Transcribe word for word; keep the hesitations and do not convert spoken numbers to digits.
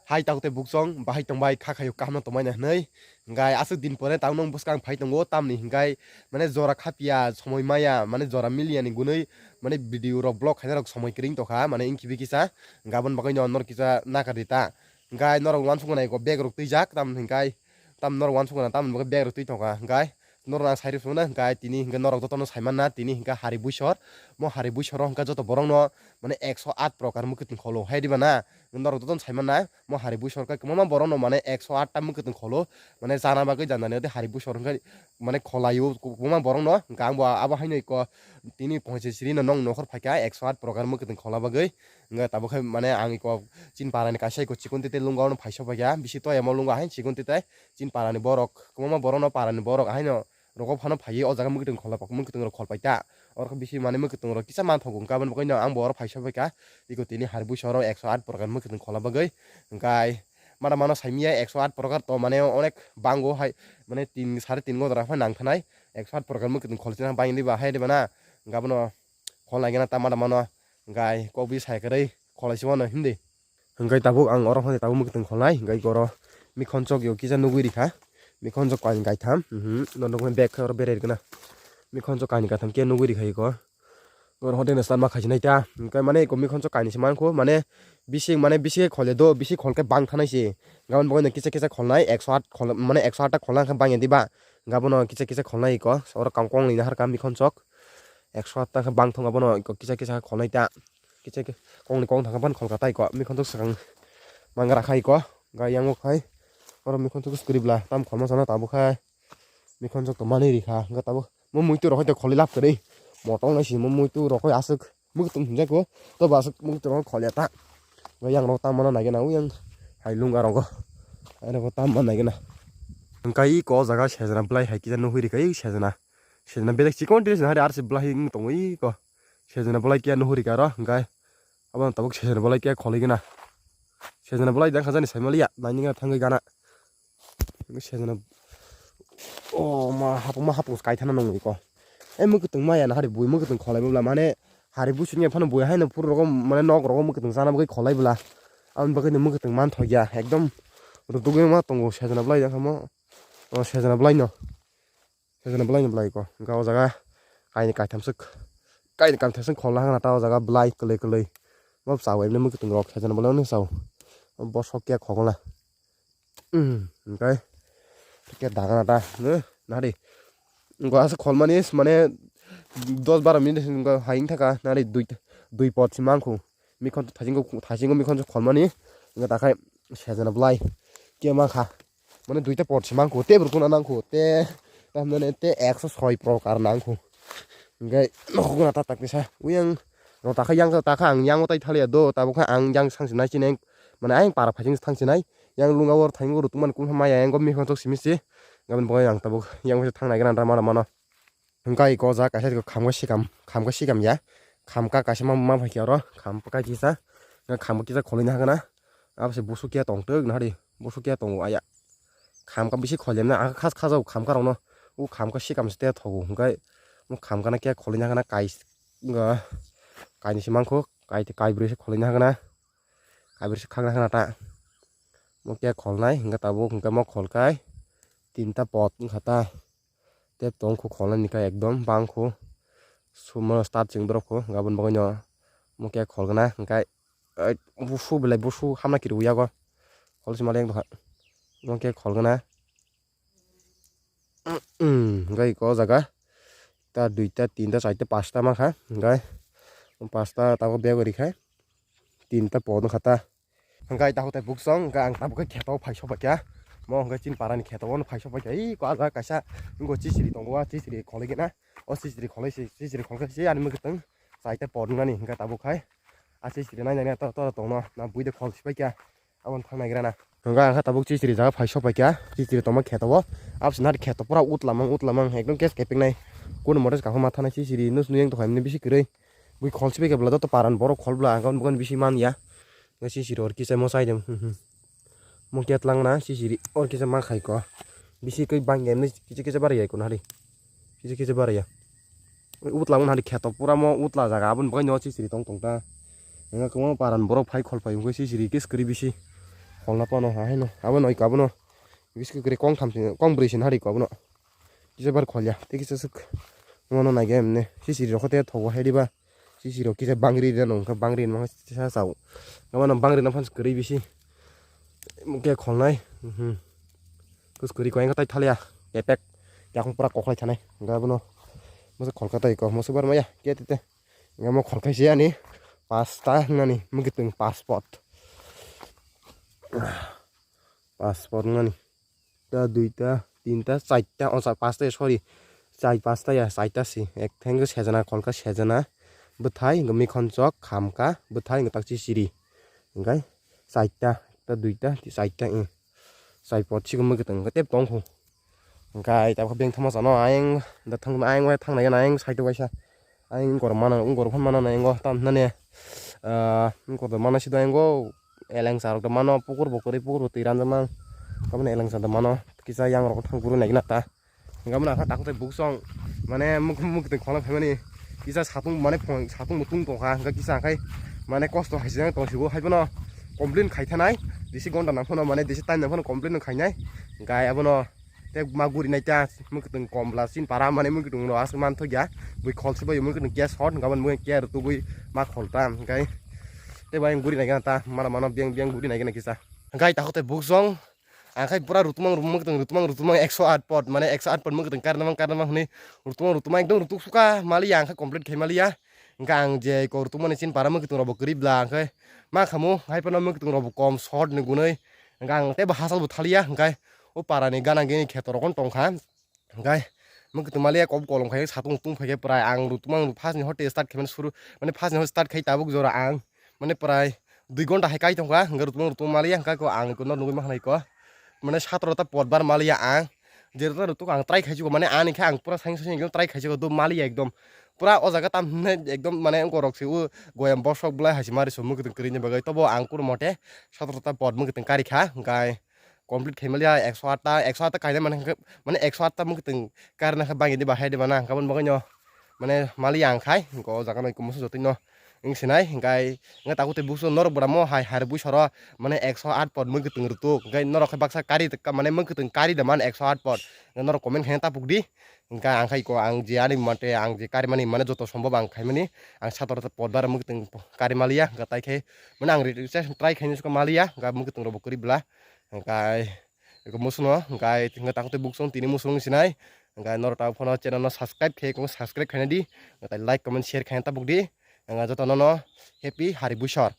Hai takhuk tei buksong, bahai tongbai, kha khayo kaham no tongmani hwnwi. Hwnkhe aswk din pore tamo nwng bwskang phai tongo, tamni hwnkhe mane jora khapya, somoi maya, mane jora miliya ni gunwi mane video rok vlog khaina rok somoi kwrwi tongkha, mane wngkhe kisa gabon bagwi no norok kisa nakardi ta. Hwnkhe norok uansukmani ko bag rok twijak, tamni hwnkhe tam norok uansukmani tamni bagwi bag rok twi tongkha. Hwnkhe norok ang sai rw phano hwnkhe tini hwnkhe norok jotono sai manna, tini hwnkhe hari buisor, mo hari buisoro hwnkhe joto borokno mane ekso aat prokar mwkhwtwng kholo hai diba na, norok jotono sai manna. Mo hari buisor khe kwbangma borokno mane ekso aat ta mwkhwtwng kholo, mane chana bagwi jani jani hari buisor hwnkhe mane kholaio kwbangma borokno. Hwnkhe angbo abo haino iko tini ponchis rino nong nokhor phaikha ekso aat prokar mwkhwtwng khola bagwi. Hwnkhe tabuk khe mane ang iko chini parani kaisa iko chikon tete lungo ono phaiso phaikha, bisi toyamo lungo haino chikon tete. Chini parani borok, kwbangma borokno parani borok haino rogo phano phaiwi o jaga mwkhwtwng khola, mwkhwtwng rok khol paita. Oro khe bisi mane mwkhwtwng rok kisa manthogo, hwnkhe aboni bagwino ang bo oro phaiso phaikha. Iko tini hari buisoro ekso aat prokar mwkhwtwng khola bagwi. Hwnkhe mada mano saimya ekso aat prokar to mane onek bango hai, mane tin, sare tin gojora phano nangthanai. Ekso aat prokar mwkhwtwng khol china bangdi ba hai diba na, hwnkhe abono khol naigena ta mada mano. Hwnkhe kok bisi sai kwrwi kholaisi mano hindi. Hwnkhe tabuk ang oro phano tabuk mwkhwtwng kholnai, hwnkhe oro mikhonchok yo kisa nugwi rikha, mikhonchok kainwi kaitham, mhm, norok bag khe oro berai rwgwna, mikhonchok kainwi kaitham khe nugwi rikha iko, oro hote no start ma khaisinai ta, hwnkhe mane iko mikhonchok kainwi se mankho, mane bising, mane bising khe khole do, bising khol khe bang thanai se, gabon bagwi no kisa kisa kholnai, ekso aat khol, mane ekso aat ta kholna khe bangya diba, gabon no kisa kisa kholnai iko, oro kang kong ni naharkha mikhonchok, ekso aat ta khe bang thung abono iko kisa kisa khe kholnai ta. Kichai khe kongni kong thangkha phano kholkha tai ko, mikhonchok swkang mangra khai ko, ga yango khai oro mikhonchok swkri bwla tam kholma sana tabuk khai mikhonchok to manwi rikha, hwnkhe tabuk mo muitu rok hai to kholwi lab kwrwi motom nai simo muitu rok hai aswk mwkhwtwng hwnjak ko, tobo aswk mwkhwtwng rok kholya ta, ga yang rok tam mana naigena uyang hai lung arogo, arogo tam mana naigena. Hwnkhe iko jaga sejna bwlai hai kisa nugwi rikha, sejna, sejna belek chikon twi sejna hari arsi bwlai wng tongo iko. Sejna bolai kiya nuhuri karo, hwnkhe abo tabuk sejna bolai kiya kholi gana. Sejna bolai dang khajani saimaliya, naining thangwi gana. Sejna, o ma hapung ma hapung kaithana nung iko. E mwkhwtwng maya na hari bui mwkhwtwng kholai bwla mane hari buising ya phano bui haino phuru rogo mane nok rogo mwkhwtwng chana bagwi kholai bwla. Aboni bagwi no mwkhwtwng man thokya ekdom rudugwi ma tongo sejna bolai dang khamo. O sejna bolai no. Sejana bwlai ni bwlai ko. Hwnkhe o jaga kainwi kaitham swk, kainwi kaitham swk kholna hwnkhana ta o jaga bwlai kwlwi kwlwi. Bo chao emne mwkhwtwng rok sejana bwlai no chao. Bo sok khe khokla. Hwnkhe khe dagana ta. Nari. Hwnkhe aswk kholmani mane dos baro minute hwnkhe hai wngthaka nari dui, dui pot si mankhu. Mikhon thaisingo, thaisingo mikhon kholmani. Hwnkhe takhai sejana bwlai. Khe mankha. Mane duita pot se mangkho, te burkuna nangkho, te tamnane te ekso soi prokar nangkho. Hingke nokhogna ta takni sa, uyang rota kha yang ta kha ang yang tai thaliya do, tabuk kha ang yang sang sinai sinai, mane ayang para phai thang sinai, yang lunga wor thang wor tongmani kung maya yang gom mikhon tok simi se, gabon bo yang tabuk yang thang nai gana mano mano. Hingke iko ja kaisa khamka sikam, khamka sikam ya. Khamka kaisa ma, ma phaikhe oro, khamka kisa, khamka kisa kholaina hakna. Abo se busu khe tongtwk nahari, busu khe tongo aya. Khamka bisi kholaina, ah, khas khajao khamka rokno. O khamka sikam se te thogo, hingke o khamka na khe kholaina hakna kai, kaini se mangkho, kai, kai brwi se kholaina hakna. Kai brwi se khakna hakna ta. Mo khe kholnai, hingke tabuk hingke mo kholkai. Tinta pot wngkha ta. Tei tongkho kholnani khe ekdom bangkho. Sumo start chwng dorokho, gabon bagwino mo khe kholgna, hwnkhe, ai, busu belai busu hamna kiriwi yago. Khol sima leng dukha. Mo khe kholgna. Hwnkhe iko jaga ta duita, tinta, charta, pasta mankha. Hwnkhe pasta tabuk bag rikha. Tinta pot wngkha ta. Hwnkhe ai takhuk tai buksong, hwnkhe ang tabuk khe kheto phai sokphaikha. Mo hwnkhe chini parani kheto bono phai sokphaikha. Ih, ko ah jaga kaisa, wngkho chichiri tongo, ah chichiri kholaigena. O chichiri kholaise, chichiri kholkhe se ani mwkhwtwng chai tei pot wngnani hwnkhe tabuk khai. Ah chichiri nainani to, to tongno, na buide khol sipaikha. Aboni thang naigrana. Hwnkhe ang khe tabuk chichiri jaga phai sokphaikha. Chichiri tongma kheto o. Aboni kheto pura utlamang, utlamang, ekdom case kepeknai. Kunu mote kaham ma thanai chichiri, nus nuyang tongkha, emni bisi kwrwi. Bui khol sipaikha bwla, joto parani borok khol bwla, ang bwkhani bisi manya. Chichiri or kisa mo saidem. Mo ketlangna chichiri or kisa ma khaiko. Bisi khe bangya emni kisa kisa baraya iko nahari. Kisa kisa baraya. Utla wng nahari kheto pura mo utla jaga aboni bagwi no chichiri tong tong ta. Anga kwbangma paran borok phai khol phai wngkhe chichiri kis kwrwi bisi. Kholna pano ha haino. Abo noi ko abono. Biskit kwrwi kong tham sin, kong bwrwi sin hari ko abono. Kisa bar kholya. Tei kisa swk. Ngono naiga emne. Sisiri rokho te thogo hai diba. Sisiri rok kisa bangri reno wngkha bangri no sa sao. Abono bangri no phans kwrwi bisi. Mungke kholnai. Mhm. Kus kwrwi ko engka tai thalia. Kepek. Yakung pura koklai thanai. Ga abono. Masa kholka tai ko. Masa bar maya. Ke tete. Nga mo kholkai se ani. Pasta nani. Mungkin passport. Passport nani. Ta, duita, tinta, charta, o cha-, pasta, sorry. Chai pasta ya, charta si. Ek thengke sejana, kholka sejana. Bwthai, hwnkhe mikhonchok, khamka, bwthai, hwnkhe takchi siri. Hwnkhe charta, ta, duita, ti charta, eh. Chai pot si gumma kwtang, hwnkhe tep tong khu. Hwnkhe tabuk beng thama chano, ayang, da thang, ayang, thang nai gana, ayang, side o kaisa. Ayang, ungkor mano, ungkor phano mano, ayang, tam nani. Ah, ungkor da mano, sido ayang, elengsa rok da mano, pukur bo kwrwi, pukur bo twi ranjakma. Kaboni elengsa da mano, kisa yang rok thang guru nai gana ta. Hingke mona kha takhuk tei buksong, mane muk-, muk twi khwlai phaimani kisa satung mane phung satung mutung tongkha, hingke kisa khai mane kosto hai se tongsigo, hai bono complain khai thanai, disi gonda nang phano mane disi time nang phano complain no khainai, hingke abono tei ma guri nai ta muk twi komla chin para mane muk twi rok aswk man thok ya, bui khol se bai muk twi gas hot hingke muk gas rw tugui ma khol ta, hingke tei bai guri nai ta mana mano beng beng guri nai kisa, hingke takhuk tei buksong. Ang khai pura rutumang, rutumang, rutumang, rutumang ekso aat pot, mane ekso aat pot mwkhutung karnamang, karnamang hwnwi rutumang, rutumang ekdom rutuk suka maliya, ang khai complete khai maliya. Hingke ang je ko rutumani chin para mwkhutung rokbo kwrwi bla, ang khai ma khamu, hai phano mwkhutung rokbo kom short ni gunwi. Hingke ang teibo hachal bo thaliya, hingke o para ni gana gini kheto rokno tongkha. Hingke mwkhutung maliya kok kolom khai satung tung phaikhe prai ang rutumang first ni hote start khaimani suru, mane first ni hote start khai tabuk jora ang mane prai dui gonta hai kai tongkha, hingke rutumang rutumang maliya hingke ko ang ko no nugui ma hanai ko mane satro ta pot bar maliya ang je rutumang rutumang ang try khaijugo mane ani khe ang pura saing saing ekdom try khaijugo do maliya ekdom pura o jaga tam hwnwi ekdom mane wngko rok se o goyam bosok bolai hai se mari so mwkhutung kwrwini bagwi tobo ang kunu mote satro ta pot mwkhutung kari kha hingke complete khai maliya ekso aat ta, ekso aat ta kainai mane hwnkhe, mane ekso aat ta mwkhutung karna khe bangya diba hai diba na, hwnkhe aboni bagwino mane maliya ang khai, hwnkhe o jaga no eko musu jotoi no wng sinai, hwnkhe, hwnkhe takhuk tei buksong norok bwramo hai, hai bui soro mane ekso aat pot mwkhutung rutuk, hwnkhe norok khe baksa kari, mane mwkhutung kari da man ekso aat pot, hwnkhe norok comment khaina tapuk di, hwnkhe ang khai ko ang je ani mate ang je kari mani mane joto sombhob ang khai mani, ang satro ta pot bar mwkhutung kari maliya, hwnkhe tai khe mane ang re-, try khaini suka maliya, hwnkhe mwkhutung rokbo kwrwi bla. Hingkai eko musuno, hingkai tingka takhuk tei buksong tini musuno sinai. Hingkai norok tabuk phano channel no subscribe khe, kung subscribe khaina di. Hingkai like, comment, share khaina tabuk di. Hingkai joto nono happy hari buisor.